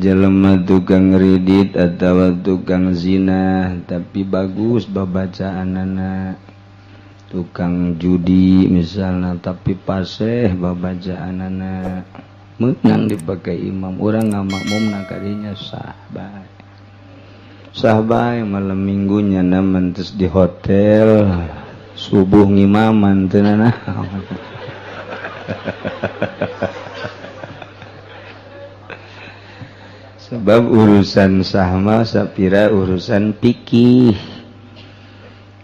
Jelema tukang ridit atau tukang zina, tapi bagus babacaanana. Tukang judi misalnya, tapi paseh babacaanana, menang dipakai imam. Urang ngamakmum kadinya sah bae, sah bae. Malam minggunya terus di hotel, subuh ngimaman, teu nanaon. Sebab urusan sahma sapira urusan pikih,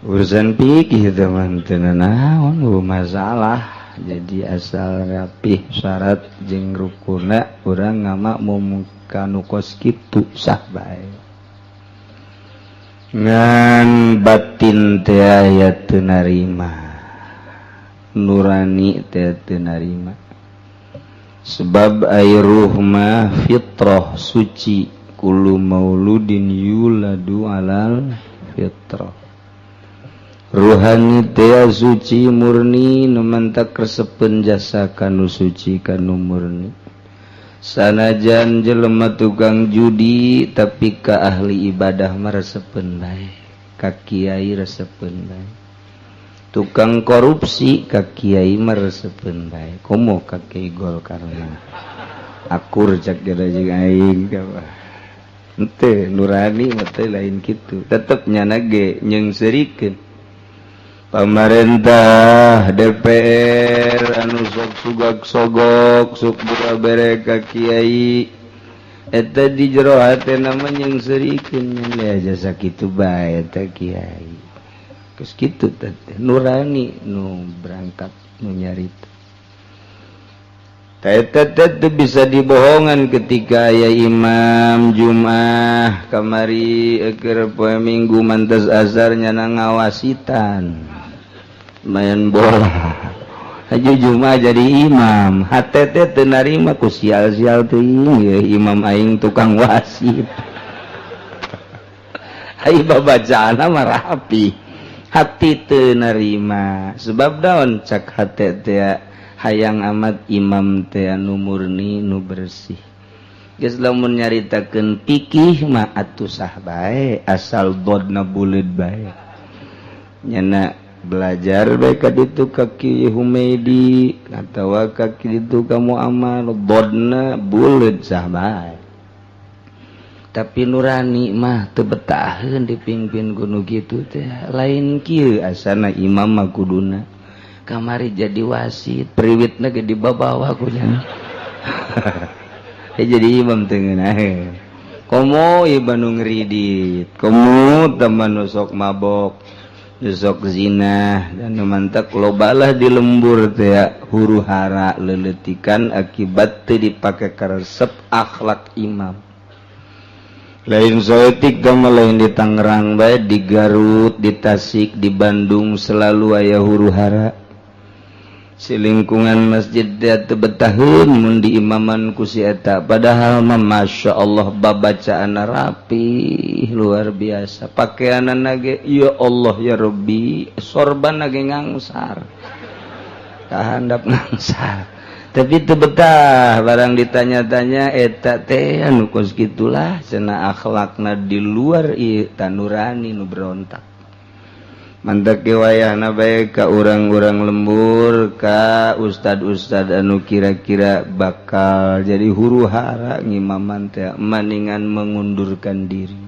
urusan pikih, teman, teu nanaon masalah. Jadi asal rapih syarat jeung rukuna, urang ngamakmum kanu kos kitu sah bae. Ngan batin teh aya teu narima, nurani teh teu narima, sebab air ruh mah fitrah suci. Kullu mauludin yuladu alal fitrah. Ruhani teh suci murni, nu mantak resepeun jasa kanu suci, kanu murni. Sanajan jelema tukang judi, tapi ka ahli ibadah mah resepeun bae, ka kiai resepeun bae. Tukang korupsi ka kiai mah resepeun bae, komo ka kiai Golkar mah akur cak kira jeung aing. Henteu, nurani mah teh lain kitu, tetep nyana ge nyeungseurikeun pamarentah, DPR anu sok sugak sogok, sok buka bere ka kiai eta, di jero hate nama nyeungseurikeun nya jasa kitu bae eta kiai. Geus kitu teh nurani nu berangkat nu nyarita. Eta teh bisa dibohongan ketika aya imam Jumat kamari keur poe Minggu mantas azhar nyana ngawasitan main bola. Haju Jumat jadi imam, hate teh teu narima ku sial-sial teuing ya imam aing tukang wasit. Ai babacaan mah rapi, hati teu narima. Sebab daun cak hate teh hayang amat imam teh anu murni, nu bersih. Geus, lamun nyaritakeun pikih mah atuh sah bae, asal bodna buleud bae. Nyana belajar bae ka ditu ka Ki Humaidi atawa ka ditu ka Muammar, bodna buleud, sah bae. Tapi nurani mah teu betaheun dipimpin ku nu kitu teh. Lain kieu asana imam mah kuduna, kamari jadi wasit, priwitna ge dibabawa ku nya. Jadi imam teu ngeunaheun. Komo ieu nu ngridit, komo teman nu sok mabok, nu sok zina, dan nu mantak lobalah di lembur teh huru hara leletikan akibat teu dipake karesep akhlak imam. Lain saeutik mah, lain di Tangerang bae, di Garut, di Tasik, di Bandung selalu aya huru hara. Si lingkungan masjid teh teu betaheun mun diimaman ku si eta, padahal mah masya Allah babacaan rapi luar biasa, pakaianana ge ya Allah ya Rabbi, sorban ge ngangsar kahandap ngangsar, tapi teu betah. Barang ditanya-tanya, eta teh anu kos gitulah cenah, akhlakna di luar ieu tanurani nu berontak. Mantak wayahna bae ka urang-urang lembur, ka ustad-ustad anu kira-kira bakal jadi huru hara ngimaman teh, maningan mengundurkan diri.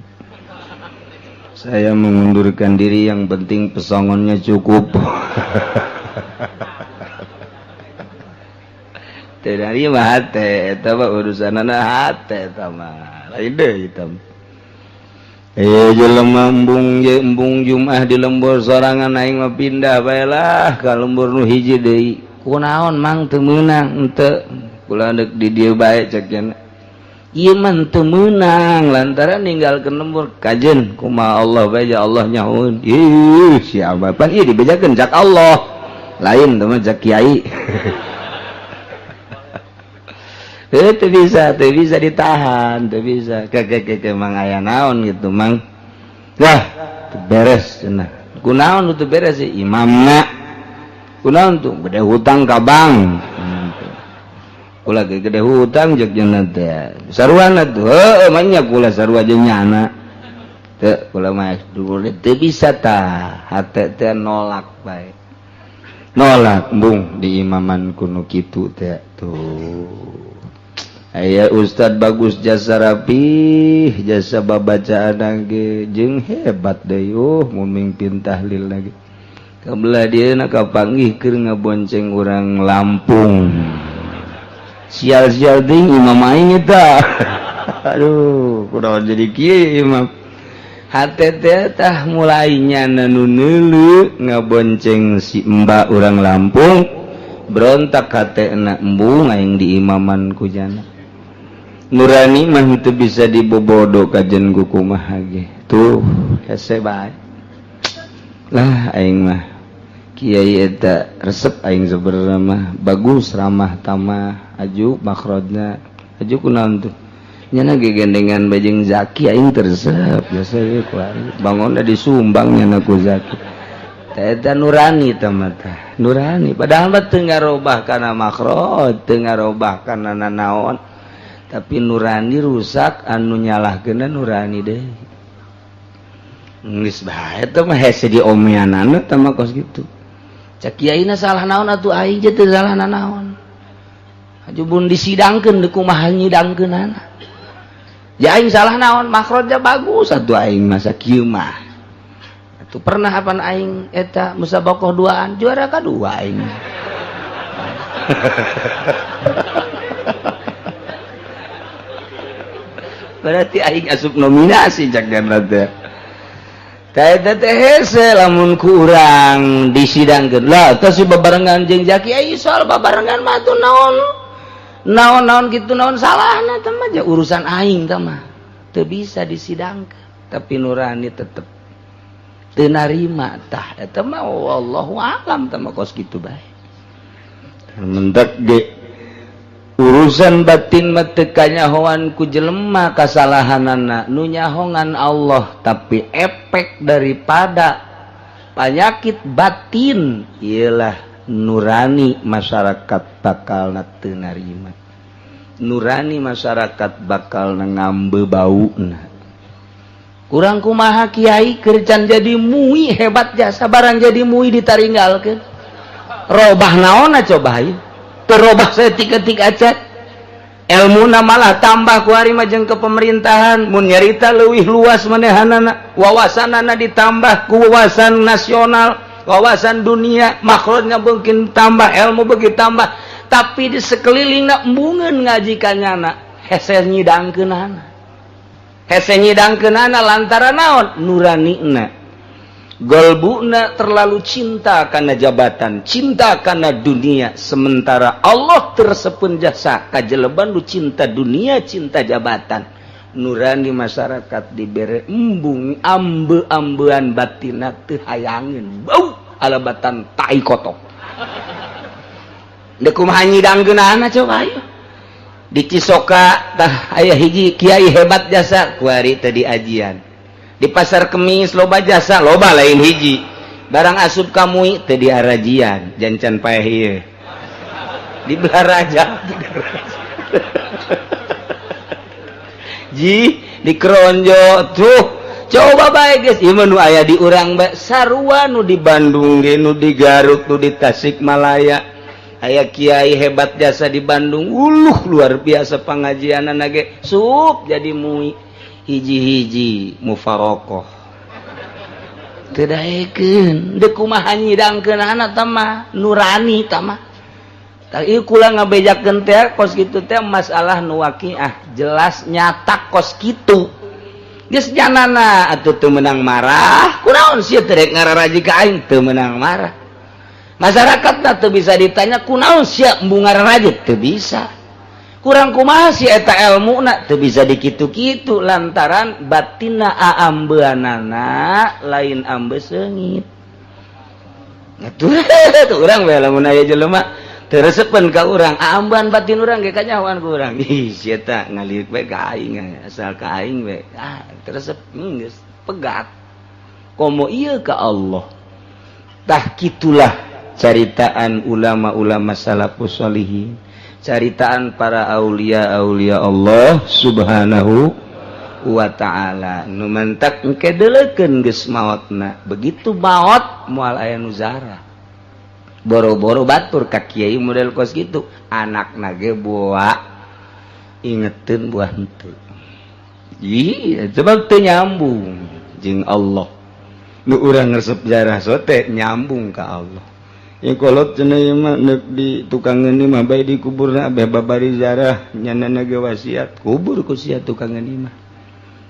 Saya mengundurkan diri, yang penting pesangonnya cukup. Teu narima hate eta mah, urusanana hate eta mah, lain deui eta mah. Eh, jelema embung je embung Jumat di lembur sorangan, aing mah pindah bae lah ka lembur nu hiji deui. Kunaon, Mang, teu meunang? Henteu, kula deuk di dieu bae cek cenah. Ieu mah teu meunang lantaran ninggalkeun lembur kajen kumaha Allah bae ja, Allah nyahoeun. Ih, siapa pan ieu dibejakeun cak Allah. Lain teu mah cak kiai. Itu bisa, teu bisa ditahan, teu bisa. Ke ke ke, ke mang aya naon gitu, Mang. Wah, teu beres cenah. Kunaon teu beres sih imamna? Kunaon tuh gede hutang ka bank. Kula ge gede hutang jeung nyana teh. Saruana tuh, heueuh mah nya kula sarua jeung nyana. Teu kula mah teu bisa tah, hate teh nolak bae. Nolak embung di imaman kuno kitu teh tuh. Aya ustad bagus jasa rapih, jasa babacaan ge jeung hebat deui mun mimpin tahlil lagi. Kabelah dia nak kapanggih keur ngabonceng urang Lampung. Sial-sial ting imam aing eta. Aduh, kunaon jadi kieu imam. Hate teh tah mulai nyana nu neuleu ngabonceng si mbak urang Lampung, berontak hatena embung aing di imaman ku jana. Nurani mah teu bisa dibobodo kajen ku kumaha ge. Tuh, hese bae. Lah aing mah kiai eta resep aing sebenarnya mah bagus ramah tamah aju makhrajna aju kunaon tuh nyana ge gendengan bajeng Zaki aing teresep biasa ge kuari bangunna disumbang nyana ku Zaki teh eta nurani teh mah tah nurani padahal mah teu ngarobah kana makhraj teu ngarobah kana nanaon tapi nurani rusak anu nyalahkeunna nurani deui geus bae teh mah hese diomeanana teh mah kos kitu. Cek kiaina salah naon atuh aing teh salah naon. Aju bun disidangkeun deui kumaha nyidangkeunana. Ja aing salah naon makhrajna bagus atuh aing masa kieu mah. Atuh pernah apan aing eta musabaqah duaan juara kadua aing. Berarti aing asup nominasi cak jana teh. Hese lamun kurang disidangkeun lah teh si babarengan jeung Zaki ai soal babarengan mah tuh naon naon-naon kitu naon salahna teh mah urusan aing teh mah teu bisa disidangkeun tapi nurani tetep teu narima tah eta mah wallahu alam teh mah kos kitu bae mendak ge urusan batin mah teu kanyahoan ku jelema kasalahanana nu nyahongan Allah tapi efek daripada penyakit batin ialah nurani masyarakat bakal teu narima nurani masyarakat bakal ngambe bauna kurang kumaha kiai keur can jadi mui hebat jasa barang jadi mui ditaringgalkeun robah naonna coba ieu terobah saeutik-eutik aja ilmuna malah tambah ku ari mah jeung ke pemerintahan mun nyarita leuwih luas manehanana wawasanana ditambah ku wawasan nasional wawasan dunia makhrajna mungkin tambah ilmu begitu tambah tapi di sekelilingna embungeun ngaji ka nyana hese nyidangkeunana hese nyidangkeunana lantaran naon nuranina golbuna terlalu cinta karena jabatan cinta karena dunia sementara Allah tersepun jasa kajeleban lu cinta dunia cinta jabatan nurani masyarakat dibere embung ambe-ambean batina teu hayangeun bau alabatan tai kotok deuk kumaha nyidangkeunana coba ayo di Cisoka tah aya hiji kiai hebat jasa kuari teh diajian di pasar Kemis loba jasa loba lain hiji barang asup kamui teu diarajian jancan paeh ieu di Belaraja ji di Kronjo tuh coba bae geus ieu mah nu aya di urang bae sarua nu di Bandung ge nu di Garut nu di Tasikmalaya aya kiai hebat jasa di Bandung uluh luar biasa pengajianana ge sup jadi mui hiji-hiji mufarokoh teu daekeun deuk kumaha nyidangkeunana tah mah nurani tah mah tah ieu kula ngabejakeun teh kos kitu teh masalah nu waqiah jelas nyata kos kitu geus janana atuh teu meunang marah kunaon sia teh rek ngararaji ka aing teu meunang marah masyarakat teu bisa ditanya kunaon sia embung ngararaji teu bisa kurang kumaha si eta elmuna teu bisa dikitu-kitu lantaran batinna aambeanana lain ambe seungit. Atuh tuh urang we lamun aya jelema teu resepeun ka urang aambean batin urang ge kanyahoan ku urang. Ih sia ta ngaliuk we ka aing asal ka aing we. Ah teu resep geus pegat. Komo ieu ka Allah. Tah kitulah caritaan ulama-ulama salafus sholihin. Caritaan para aulia, aulia Allah Subhanahu wa ta'ala. Nu mantak engke deuleukeun geus maotna. Begitu maot, moal aya nu zarah. Boro-boro batur ka kiai model kos gitu, anakna ge boa ingetin, buah henteu. Iya, sebab teu nyambung jeung Allah. Nu urang resep jarah sote nyambung ka Allah. Yang kolot cenah ieu mah neuk di tukangeun mah bae dikuburna beh babari zarah, nyanana ge wasiat kubur ku sia tukangeun imah.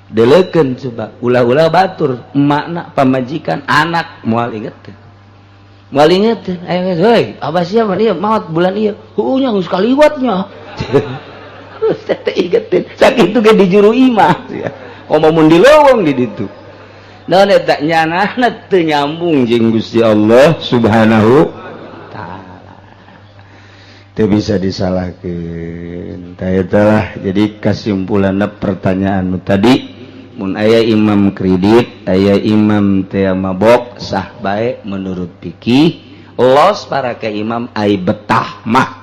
Deleukeun coba, ulah-ulah batur, emakna, pamajikan, anak moal inget, moal inget. Ayo, heuy, abah sia mah ieu maot bulan ieu, heueuh nya, geus kaliwatnya teh ingetin. Sakitu ge di juru imah komo mun di leuweung di ditu. Naon eta? Nyanana teu nyambung jeung Gusti Allah Subhanahu taala. Teu bisa disalahkeun. Tah, eta lah. Jadi kesimpulanna pertanyaan nu tadi, mun aya imam kredit, aya imam teh mabok, sah bae menurut fikih, los para ke imam. Ai betah mah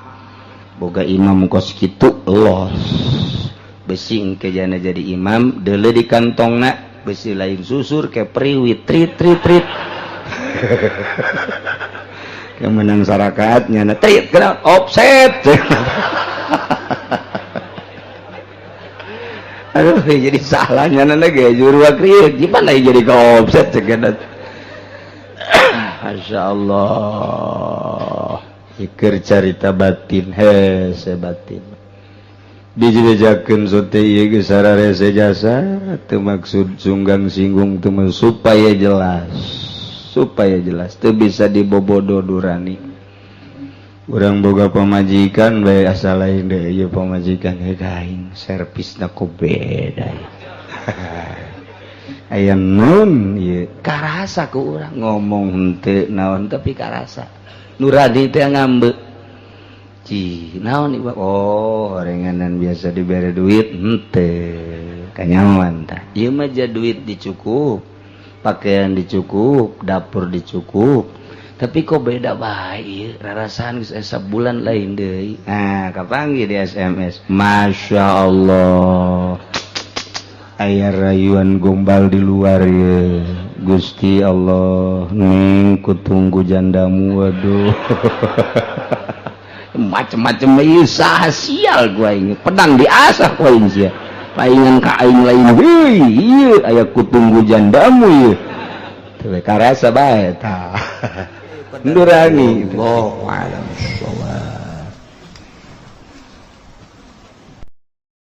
boga imam kos kitu, los besi engke jana jadi imam, deuleu di kantongna besi lain susur ke priwit, trit trit trit, ke menang sarakaat nyana trit kena offset. Aduh, jadi salahnya nana ge juru kriet gimana ya, jadi ke offset cek. Masya Allah, ikir carita batin hese, batin dijejakeun sote ieu geus sararese jasa. Teu maksud sunggang singgung, teu, supaya jelas, supaya jelas, teu bisa dibobodo durani. Urang boga pamajikan bae, asal lain deui ieu pamajikan ge aing, servisna kok beda ya. Aya nun ieu karasa ku urang, ngomong henteu naon tapi karasa nurani teh ngambek. Ci naon ieu? Oh, orenganan biasa dibere duit henteu kanyaman. Tah, ieu mah ja duit dicukup, pakaian dicukup, dapur dicukup, tapi kok beda bae ieu rarasaan. Geus asa bulan lain deui. Nah, kapanggih di SMS, Masya Allah, aya rayuan gombal di luar ya. Gusti Allah, ning kutunggu jandamu. Waduh, macem-macem ieu. Saha sial gua ini, pedang diasah ku aing sia, paingan ka aing lain heuy. Ieu aya kutunggu jandamu ieu teu karasa bae. Tah, nurani. Allahu a'lam.